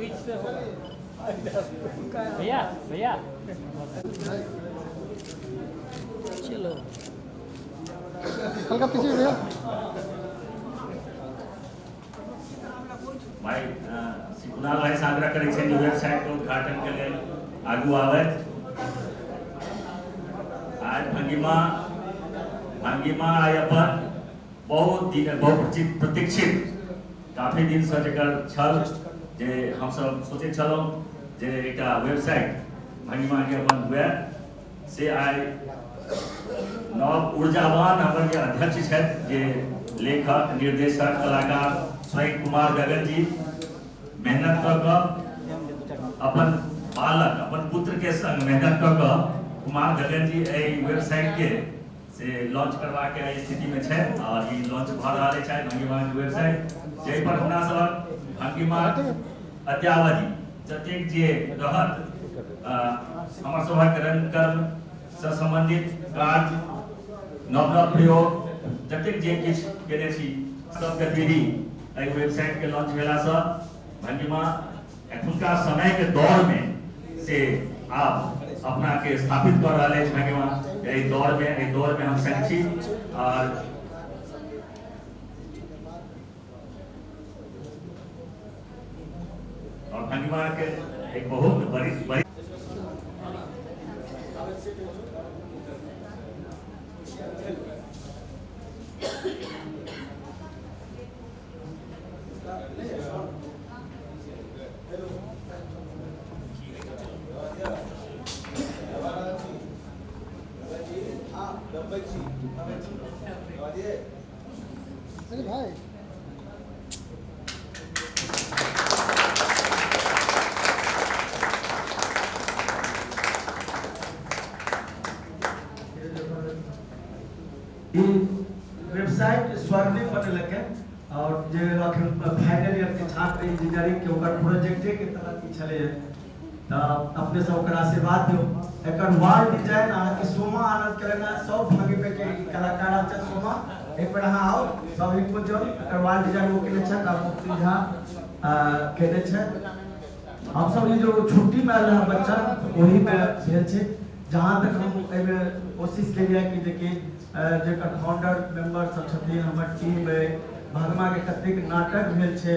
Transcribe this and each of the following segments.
बीच से होगा। भैया भैया चलो हल्का पीछे भैया। भाई कुणाल भाई से आग्रह करै छियनि जे वेबसाइट के उद्घाटन के लेल आगू आबथि। आज भंगिमा भंगिमा आइ अपन बहुत दिन बहुत प्रतीक्षित काफी दिन से जकर छल जे हमसब सोचै छलहुँ जे एकटा वेबसाइट भंगिमा के अपन हुए, से आइ नव ऊर्जावान हमर जे अध्यक्ष छथि, जे लेखक निर्देशक कलाकार स्वयं कुमार गगन जी मेहनत कऽ कऽ अपन बालक अपन पुत्र के संग मेहनत कऽ कऽ कुमार गगन जी एहि वेबसाइट के से लॉन्च करबाके एहि स्थिति में छथि और ई लॉन्च भऽ रहल अछि आइ भंगिमा के वेबसाइट, जाहि पर हमरा सभक भंगिमा अद्यावधि जतेक जे रहत हमर सभक रंगकर्म से संबंधित कार्य, नव नव प्रयोग जतेक जे किछु केने छी सब गतिविधि एहि वेबसाइट के लॉन्च भेलासँ भंगिमा एखुनका समय के दौर में से आब अपना के स्थापित कऽ रहल अछि। भंगिमा एहि दौर में हम संग छी और भंगिमा के एक बहुत बड़ी बड़ी अरे भाई ई वेबसाइट स्वर्णिम बनेलक है और जे अखन फाइनल ईयर के छात्र इंजीनियरिंग के ओकर प्रोजेक्टे के तहत ई छलै तऽ अपने सब ओकर आशीर्वाद दियौ। एकर वॉल डिजाइन अहाँके सोमा आनंद केलनि है, सब भंगिमे के ई कलाकार छथि। सोमा एक बेर अहाँ आउ, सब इनपुट दियौ। एकर वॉल डिजाइन ओ केने छथि आ मुक्ति झा केने छथि। हमसब ई जो छुट्टी में आयल रहै बच्चा ओहिमे भेल छै। जहाँ तक हम एहिमे कोशिश केलियै कि जेकि जेकर फाउंडर मेंबर सब छथिन, हमर टीम अइ, भंगिमा के कतेक नाटक भेल छै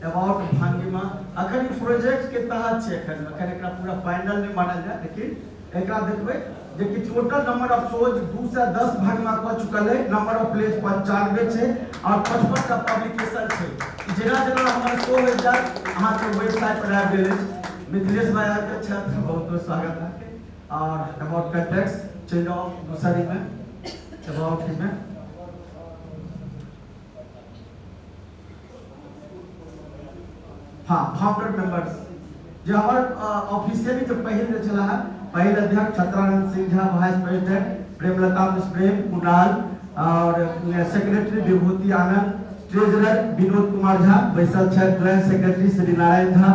अबाउट भंगिमा, अखन ई प्रोजेक्ट के तहत छै। अखन अखन एकरा पूरा फाइनल नहि मानल जाय, लेकिन एकरा देखबै जे कि टोटल नंबर ऑफ शोज 210 भंगिमा कऽ चुकल अइ, नंबर ऑफ प्लेज 95 छै और 55 टा पब्लिकेशन छै। जेना जेना हमर शो होइत जायत अहाँके वेबसाइट पर आबि गेल अछि। मिथिलेश भाई आबि गेल छथि, बहुत बहुत स्वागत अहाँके। और अबाउट कंटेक्स्ट चलि जाउ दोसर में अबाउट में। हाँ, फाउंडर मेंबर्स जे हमर ऑफिशियली जो पहिल जे छला है, पहिल अध्यक्ष छत्रानंद सिंह झा, वाइस प्रेसिडेंट प्रेमलता मिश्र प्रेम कुणाल और सेक्रेटरी विभूति आनंद, ट्रेजरर विनोद कुमार झा बैसल छथि, joint secretary Shri Narayan Jha,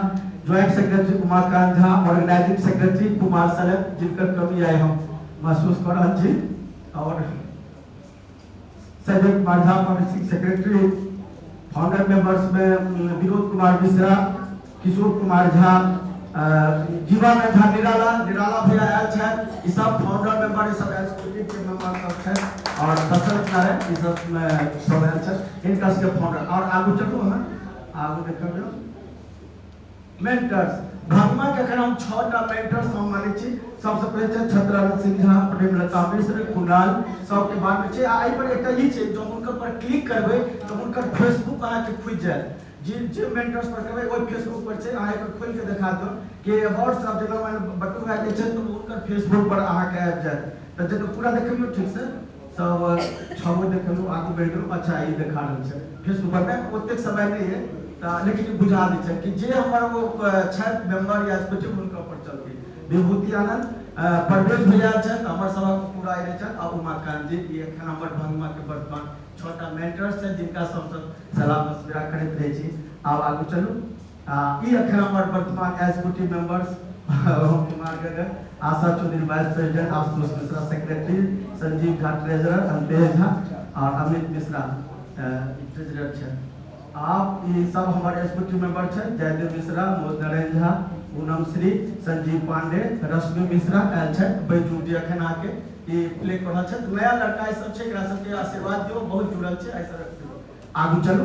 joint secretary Umakant Jha, organising secretary Kumar Salem जिनकर कमी आइ हम महसूस कऽ रहल छी, और Sanjay Kumar Jha publishing secretary. Founder members में विनोद कुमार मिश्रा, किशोर कुमार झा, जीवानंद झा निराला, निराला भैया आयल छथि। ई सब फाउंडर मेंबर, ई सब एग्जीक्यूटिव के मेंबर सब छथि और दशरथ नारायण ई सब सब आयल छथि, हिनका सबके फाउंडर। और आगू चलू, अहाँ आगू देखबियौ मेंटर्स। भंगिमा के अखन हम 6टा मेंटर्स हम मानै छी। सबसे पहिले छै छत्रानंद सिंह झा, प्रेमलता मिश्र, कुणाल, सबके बाद में छै। आ एहि पर एकटा ई छै, जँ हुनकर पर क्लिक करबै तऽ हुनकर फेसबुक अहाँके खुजि जायत। जे जे मेंटर्स पर करबै ओहि फेसबुक पर छै, अहाँ एक खोलि के देखा दियौ कि अबाउट सब जेना मानि बटू भाई के छै तऽ हुनकर फेसबुक पर अहाँके आबि जायत। तऽ जेना पूरा देखबियौ ठीक से सब छबो देखलहुँ, आगू बढ़ि गेलहुँ। अच्छा, ई देखा रहल छै फेसबुक पर, नहि ओतेक समय नहि है तऽ, लेकिन ई बुझा दै छै कि जे हमर ओ छथि मेंबर या एग्जीक्यूटिव हुनकर पर चलतै। विभूति आनंद, परवेज भैया छथि हमर सभक पूरा ई छथि आ उमाकांत जी, ई एखन हमर भंगिमा के वर्तमान 6टा मेंटर्स छथि जिनका से हमसब सलाह मशविरा करैत रहै छी। आब आगू चलू। ई एखन हमर वर्तमान executive members Kumar Gagan, Asha Chaudhary vice president, Ashutosh Mishra secretary, Sanjeev Jha treasurer, Antesh Jha और अमित मिश्रा ट्रेजरर छथि। आब ई सब हमर एग्जीक्यूटिव मेंबर छै, जयदेव मिश्रा, मोद नारायण झा, पूनम श्री, संजीव पांडे, रश्मि मिश्रा आयल छै, बैजू जी अखन आके ई प्ले कर रहल छै। नया लड़का ई सब छै, एकरा सबके आशीर्वाद दियौ, बहुत जुड़ल छै एहि सब। आगू चलू।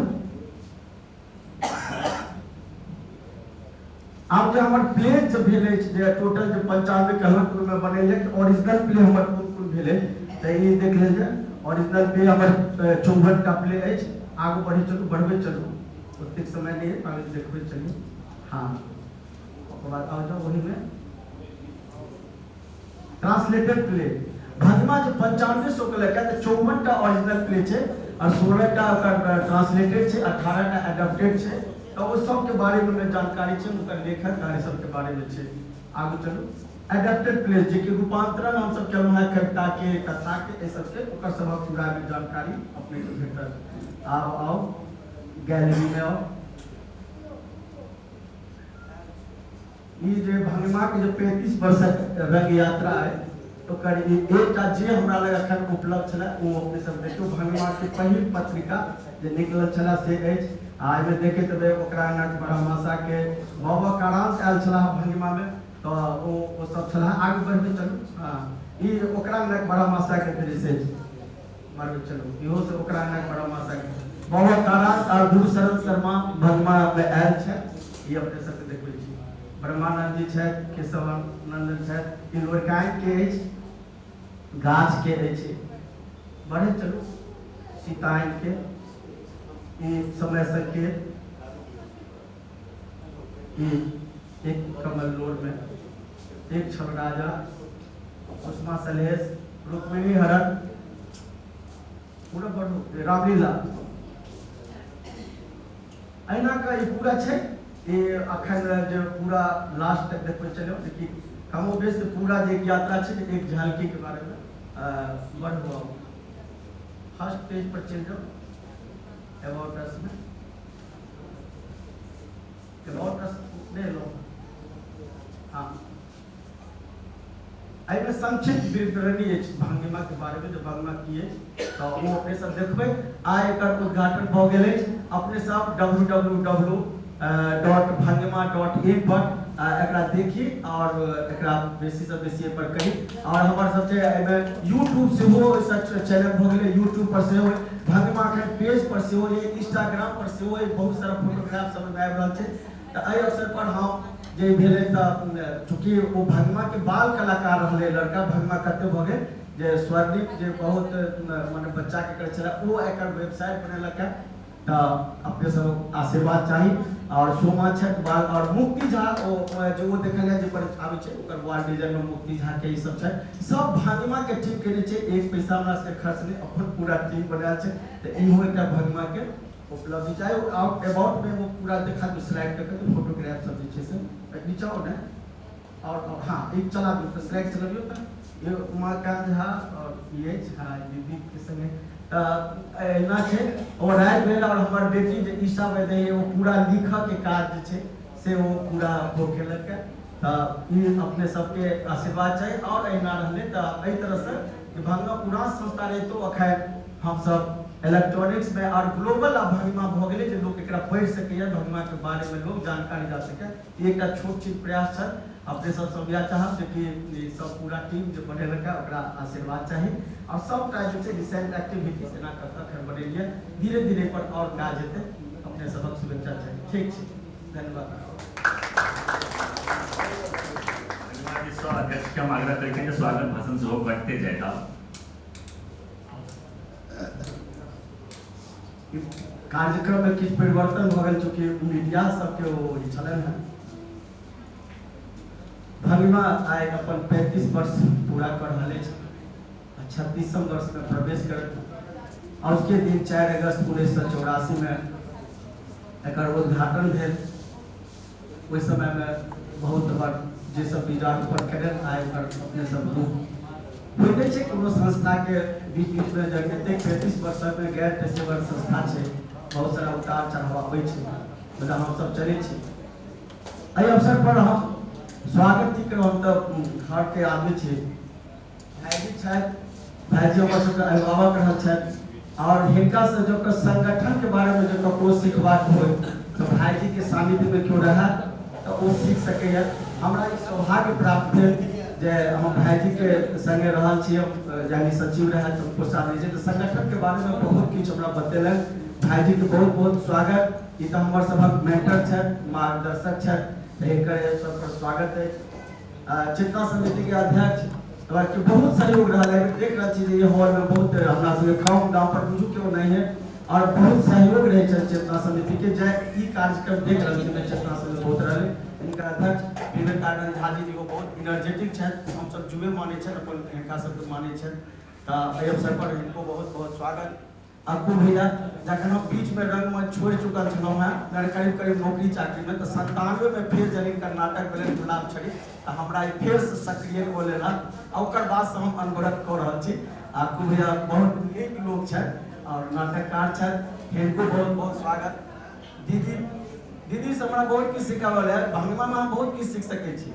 आब जे हमर प्ले जे भेल अछि, जे टोटल जे 95 कहलहुँ, ओहिमे बनल कि ओरिजिनल प्ले हमर कोन कोन भेलै, तऽ ई देख लेल जाय। ओरिजिनल प्ले हमर 54 टा प्ले अछि। आगू बढ़ै चलू, बढ़बै चलू, ओतेक समय नहि अछि, आगू देखबै चलू। हाँ, ओकर बाद आब जाउ ओहिमे ट्रांसलेटेड प्ले। भंगिमा जे 95 सौ के लऽ तऽ 54 टा ओरिजिनल प्ले छै और 16 टा ओकर ट्रांसलेटेड छै, 18 टा एडप्टेड छै। तऽ ओ सबके बारेमे जानकारी छै, हुनकर लेखक कार्य सबके बारेमे छै। आगू चलू। एडप्टेड प्ले जे कि रूपांतरण हमसब केलहुँ हेँ कविता के, कथा के, एहि सबके, ओकर सबक पूरा जानकारी अपनेके भेटत। आब आउ गैलरी में आउ। ई जे भंगिमा के जे 35 वर्षक रंग यात्रा है, ओकर ई एकटा जे हमरा लग अखन उपलब्ध छलै ओ अपने सब देखियौ। भंगिमा के पहिल पत्रिका जे निकलल छलै से अछि। आ एहिमे देखैत हेबै ओकरा नट बारहमासा के बाबा कारांत आयल छलाह भंगिमा में, तऽ ओ सब छलाह। आगू बढ़बै चलू। हाँ, ई ओकरा नट बारहमासा के दृश्य अछि। बढ़बै चलू, इहो से ओकरा नट बारहमासा के बाबा कारांत और गुरुशरण शर्मा भंगिमा में आयल छै। ई अपने सबके देखबै छी। ब्रह्मानंद जी छथि, केशवानंद छथि। ई लोरकाइन के अछि, गाछ के अछि। बढ़े चलू। सीतायन के ई समय संकेत, ई एक कमल लोर में एक छल राजा, सुषमा सलेश, रुक्मिणी हरण, पूरा बढ़ू, रामलीला, एहिना के ई पूरा छै। ई अखन जे पूरा लास्ट तक देखबै चलियौ कि कमो बेस पूरा जे यात्रा छै एक झालकी के बारे में। बढ़ू, फर्स्ट पेज पर चलि जाउ, अबाउट अस में, अबाउट अस नहि लो। हाँ, एहिमे संक्षिप्त विवरणी अछि भंगिमा के बारे में, जे भंगिमा की अछि, तऽ ओ अपने सब देखबै। आइ एकर उद्घाटन भऽ गेल अछि। अपने सब www.bhangima.in पर एकरा देखी और एकरा बेसी से बेसी एहि पर कही। और हमर सबके एहिमे यूट्यूब सेहो चैनल भऽ गेलै, यूट्यूब पर सेहो भंगिमा के पेज पर सेहो अछि, इंस्टाग्राम पर सेहो अछि, बहुत सारा फोटोग्राफ सब एहिमे आबि रहल छै। तऽ एहि अवसर पर हम जे भेलै तऽ चूँकि ओ भंगिमा के बाल कलाकार रहलै लड़का, भंगिमा कते भऽ गेल जे स्वर्णिम जे बहुत मने बच्चा के करै छलै, ओ एकर वेबसाइट बनेलक है। तऽ अपने सब आशीर्वाद चाही। और सोमा छठ बाल और मुक्ति झा, ओ जो ओ देखल जाय जे पर आबै छै ओकर वॉल डिजाइन में मुक्ति झा के ई सब छै। सब भंगिमा के टीम केने छै, एक पैसा हमरा सबके खर्च नहि, अपन पूरा टीम बनायल छै। तऽ इहो एकटा भंगिमा के उपलब्धि चाही। और अबाउट में वो पूरा देखा दू स्लाइड कऽ के फोटोग्राफ सब जे छै से नीचा ने, और हाँ एक चला दू तऽ स्लाइड चलबियौ। तऽ ये उमाकांत झा और ई अछि, हाँ दीदी के संगे तऽ एना छै। और राति भेल और हमर बेटी जे ईशा वैदेही ओ पूरा लिखऽ के काज जे छै से ओ पूरा हो केलक। तऽ ई अपने सबके आशीर्वाद चाही और एहिना रहलै तऽ एहि तरहसँ कि भंगिमा पुरान संस्था रहितो अखन हमसब इलेक्ट्रॉनिक्स में और ग्लोबल आब भंगिमा भऽ गेलै जे लोक एकरा पढ़ि सकैए, भंगिमा के बारे में लोक जानकारी जा सकैए। ई एकटा छोट छिन प्रयास छल। अपने सब सब इएह चाहब जे कि ई सब पूरा टीम जे बनेलक है ओकरा आशीर्वाद चाही। और सबटा जे छै रिसेंट एक्टिविटीज एना कऽ कऽ अखन बनेलियै, धीरे धीरे पर और काज हेतै। अपने सबक शुभेच्छा चाही। ठीक छै, धन्यवाद। धन्यवाद। अध्यक्ष के हम आग्रह करै छियनि जे स्वागत भाषण सेहो करते जायता। कार्यक्रम में किछु परिवर्तन भऽ गेल चूँकि मीडिया सबके ओ छलनि हेँ। भंगिमा आइ अपन 35 वर्ष पूरा कर रहल अछि आ 36 वर्ष में प्रवेश करत। और उसके दिन 4 अगस्त 1984 में एकर उद्घाटन भेल। ओहि समय में बहुत बड़ जे सब बीजारोपण केने आइ ओकर अपने सब रूप होइते छै। कोनो संस्था के बीच बीच में जब एतेक 35 वर्ष में गैर पेशेवर संस्था छै, बहुत सारा उतार चढ़ाव आबै छै, मुदा हमसब चलै छी। एहि अवसर पर हम स्वागत की करब, हम तऽ घर के आदमी छी। भाईजी छथि, भाईजी हमर सबके अभिभावक रहल छथि। और हिनका से जो संगठन के बारे में जो ककरो सिखबाक हो तो भाईजी के सानिध्य में क्यों रहा तो ओ सीख सकैए। हमरा ई सौभाग्य प्राप्त भेल जे हम भाईजी के संगे रहल छी, यानी सचिव रहे तो कोषाध्यक्ष, तो संगठन के बारे में बहुत किछु हमरा बतेलनि। भाईजी के बहुत बहुत स्वागत। ई तऽ हमर सभक मेंटर छथि, मार्गदर्शक छथि, तऽ हिनकर सबपर स्वागत अछि। चेतना समिति के अध्यक्ष के बहुत सहयोग रहल है। देख रहल छी जे हॉल में बहुत हमरा सबके कम दाम पर बुझू केओ नहीं है और बहुत सहयोग रहे छै चेतना समिति के। जे ई कार्यक्रम देख रहल छी चेतना समिति बहुत रहल। हिनकर अध्यक्ष विवेकानंद झा जी बहुत एनर्जेटिक छथि, हमसब जुए मानै छथि, अपन हिनका सबके मानै छथि। तऽ एहि अवसर पर हिनको बहुत बहुत स्वागत। अक्कू भैया, जखन हम बीच में रंगमंच छोड़ि चुकल छलहुँ हेँ, करीब करीब नौकरी चाकरी में, तऽ 97 में फेर जब हिनकर नाटक भेलै गुलाब छड़ी, तऽ हमरा फेरसँ सक्रिय कऽ लेलक आ ओकर बादसँ हम अनवरत कऽ रहल छी। अक्कू भैया बहुत नीक लोक छथि और नाटककार छथि, हिनको बहुत बहुत स्वागत। दीदी, दीदी से हमरा बहुत किछु सिखावल है। भंगिमा में हम बहुत किछु सीख सकै छी।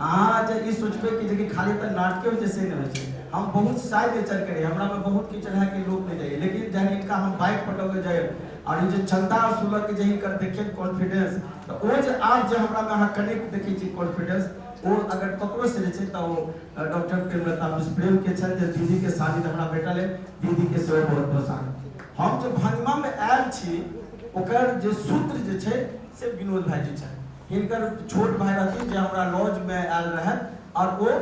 अहाँ जे ई सोचबै कि जे खाली तऽ नाटके होइ छै से नहि होइ छै। हम बहुत साय नेचर के रही, हमरा में बहुत किछु रहै कि लोक नहि जाइए, लेकिन जहन हिनका हम बाइक पर लऽ के जाइए और ई जे चंदा वसूलक के जे हिनकर देखिए कॉन्फिडेंस, तऽ ओ जे आब जे हमरा में अहाँ कनेक्ट देखै छी कॉन्फिडेंस, ओ अगर ककरो से जे छै तऽ ओ डॉक्टर प्रेमलता मिश्र प्रेम के छनि, जे दीदी के सानिध्य हमरा भेटल है। दीदी के सेहो बहुत बहुत स्वागत। हम जे भंगिमा में आयल छी ओकर जे सूत्र जे छै से विनोद भाईजी छथि। हिनकर छोट भाई रहथिन जे हमरा लॉज में आयल रहै और ओ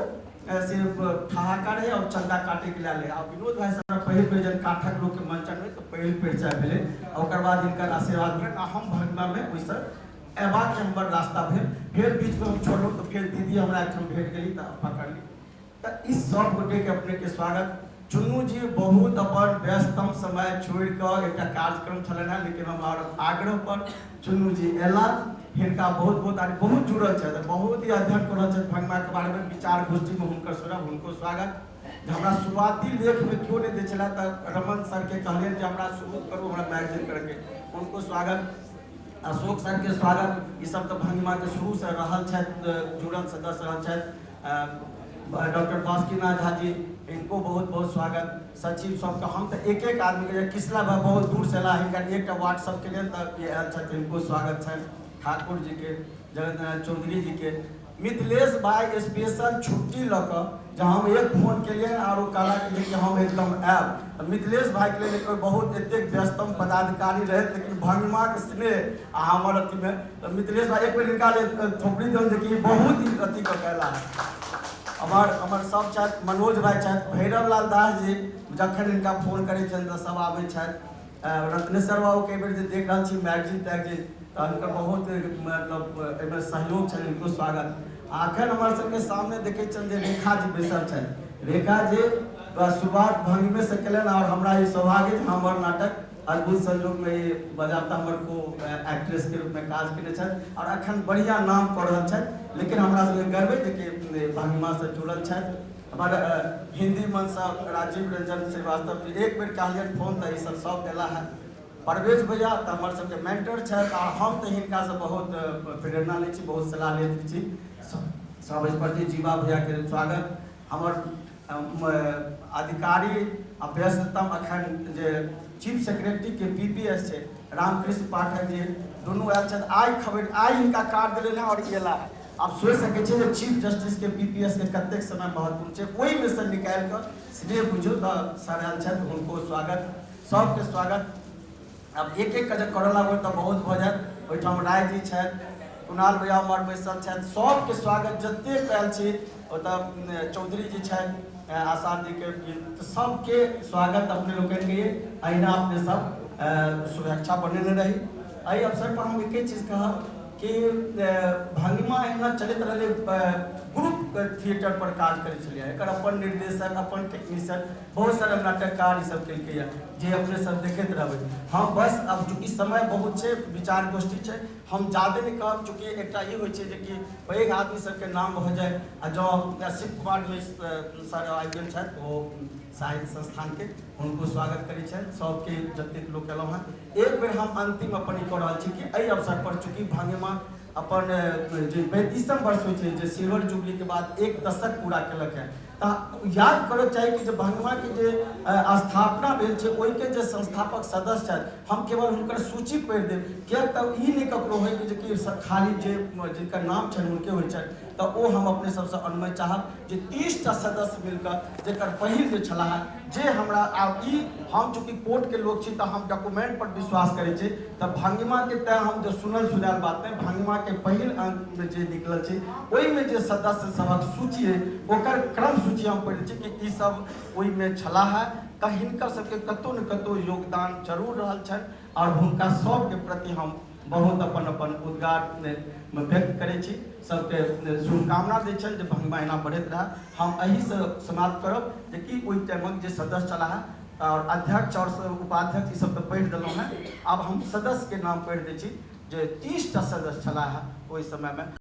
सिर्फ ठहाका रहे और चंदा काटे के लिए। आ विनोद भाई से हमरा पहिल बेर जब काठक लोक के मंचन भेल तऽ पहिल परिचय भेलै आ ओकर बाद हिनकर आशीर्वाद भेल आ हम भंगिमा में ओहिसँ अयबाक हमर रास्ता भेल। फेर बीच में हम छोड़लहुँ तऽ फेर दीदी हमरा एकठाम भेट गेली तऽ पकड़ली। तऽ इस सब गोटे के अपने के स्वागत। चुन्नू जी बहुत अपन व्यस्तम समय छोड़ि कऽ एकटा कार्यक्रम छलनि हेँ, लेकिन हमर आग्रह पर चुन्नू जी अयला। हिनका बहुत बहुत आदमी बहुत जुड़ल छथि, बहुत ही अध्ययन कऽ रहल छथि भंगिमा के बारे में, विचार गोष्ठी में हुनकर सुनब, हुनको स्वागत। जे हमरा शुरुआती लेख में केओ नहि दै छलै तऽ रमन सर के कहलियनि जे हमरा शुरू करू, हमरा मैगजीन करके, हुनको स्वागत। अशोक सर के स्वागत। ई सब तऽ भंगिमा के शुरू से रहल छथि, जुड़ल सदस्य रहल छथि। डॉक्टर बासुकीनाथ झा जी, इनको बहुत बहुत स्वागत। सचिव सबके हम तऽ एक एक आदमी के, किसला भाई बहुत दूर से अयला, हिनकर एकटा व्हाट्सअप के लेल तऽ ई आयल छथि, हिनको स्वागत छनि। ठाकुर जी के, जगन्नाथ चौधरी जी के, मिथिलेश भाई स्पेशल छुट्टी लऽ कऽ जे हम एक फोन केलियनि और ओ कहला कि हम एकदम आयब। तऽ मिथिलेश भाई के लेल बहुत एतेक व्यस्तम पदाधिकारी रहथि, लेकिन भंगिमाके स्नेह आ हमर अथीमे तऽ मिथिलेश भाई एक बेर हिनका लेल थोपड़ी देलहुँ जे कि बहुत ही अथी कऽ के अयला। हमर हमर सब छथि, मनोज भाई छथि, भैरव लाल दास जी, जखन हिनका फोन करै छनि तऽ सब आबै छथि। रत्नेश्वर बाबू के बेर जे देख रहल छी मैगजीन तैगजीन, तऽ हुनकर बहुत मतलब एहिमे सहयोग छनि, हिनको स्वागत। आ अखन हमर सबके सामने देखै छियनि जे रेखा जी बैसल छथि। रेखा जी शुरुआत भंगिमे से केलनि और हमरा ई सौभाग्य जे हमर नाटक अद्भुत संजोग में ई बजाबता हमर को एक्ट्रेस के रूप में काज केने छथि और अखन बढ़िया नाम कऽ रहल छथि, लेकिन हमरा सबके गर्व अइ जे कि भंगिमा से जुड़ल छथि। हमर हिंदी मंच से राजीव रंजन श्रीवास्तव जी एक बेर कहलियनि फोन तऽ ई सब सब एला है। परवेज भैया तऽ हमर सबके मेंटर छथि आ हम तऽ हिनकासँ बहुत प्रेरणा लै छी, बहुत सलाह लैत छी। सब एहि पर जीवा भैया के स्वागत। हमर अधिकारी आ व्यस्ततम अखन जे चीफ सेक्रेटरी के PPS छै रामकृष्ण पाठक जी, दुनू आयल छथि। आइ खबर आइ हिनका कार्ड देलनि और ई एला है। आब सोचि सकै छियै जे चीफ जस्टिस के PPS के कतेक समय महत्वपूर्ण छै, ओहिमे से निकालि कऽ स्नेह बुझियौ तऽ सर आयल छथि, हुनको स्वागत, सबके स्वागत। आब एक एक के जे करऽ लागबै तऽ बहुत भऽ जायत। ओहिठाम राय जी छथि, कुणाल भैया हमर बैसल छथि, सबके स्वागत। जतेक आयल छी ओतऽ चौधरी जी छथि, आशा जी के, तऽ सबके स्वागत अपने लोकनिके। अहिना अपने सब शुभेच्छा बनेने रही। एहि अवसर पर हम एके चीज कहब कि भंगिमा एहिना चलैत रहलै, ग्रुप थिएटर पर काज करै छलियै, एकर अपन निर्देशक, अपन टेक्नीशियन, बहुत सारा नाटककार ई सब केलकैया जे अपने सब देखैत रहबै। हम बस अब चूँकि समय बहुत छै, विचार गोष्ठी छै, हम जादे नहि कहब। चूँकि एकटा ई होइ छै जे कि पैघ आदमी सबके नाम भऽ जाय आ जँ शिव कुमार मिश्र सर आबि गेल छथि, ओ साहित्य संस्थान के, हुनको स्वागत करै छनि सबके जतेक लोक एलहुँ हँ। एक बेर हम अंतिम अपन ई कऽ रहल छी कि एहि अवसर पर चूँकि भंगिमा अपन जे 35 वर्ष होइ छै, जे सिल्वर जुबली के बाद एक दशक पूरा केलक है, तऽ याद करऽ चाही कि जे भंगिमाके जे स्थापना भेल छै ओहिके जे संस्थापक सदस्य छथि, हम केवल हुनकर सूची पढ़ि देब, किएक तऽ ई नहि ककरो होइ कि जे कि खाली जे जिनकर नाम छनि हुनके होइ छनि। तऽ ओ हम अपने सबसँ अनुमति चाहब जे 30टा सदस्य मिलकऽ, जकर पहिल जे छलाह, जे हमरा आब ई हम चूँकि कोर्टके लोक छी तऽ हम डॉक्यूमेंट पर विश्वास करै छी, तऽ भंगिमाके तैँ हम जे सुनल सुनायल बात नहि, भंगिमाके पहिल अंकमे जे निकलल छै ओहिमे जे सदस्य सभक सूची अइ ओकर क्रम सूची हम पढ़ै छी कि ई सब ओहिमे छलाह। तऽ हिनकर सबके कतहु ने कतहु योगदान जरूर रहल छनि आओर हुनका सबके प्रति हम बहुत अपन अपन उद्गार व्यक्त करै छी, सबके शुभकामना दै छनि जे भंगिमा एना बढ़ैत रहए। हम एहिसँ समाप्त करब जे कि ओहि टाइमक जे सदस्य छलाह आओर अध्यक्ष आओर उपाध्यक्ष ई सब तऽ पढ़ि देलहुँ हेँ, आब हम सदस्यके नाम पढ़ि दै छी जे 30टा सदस्य छलाह ओहि समयमे।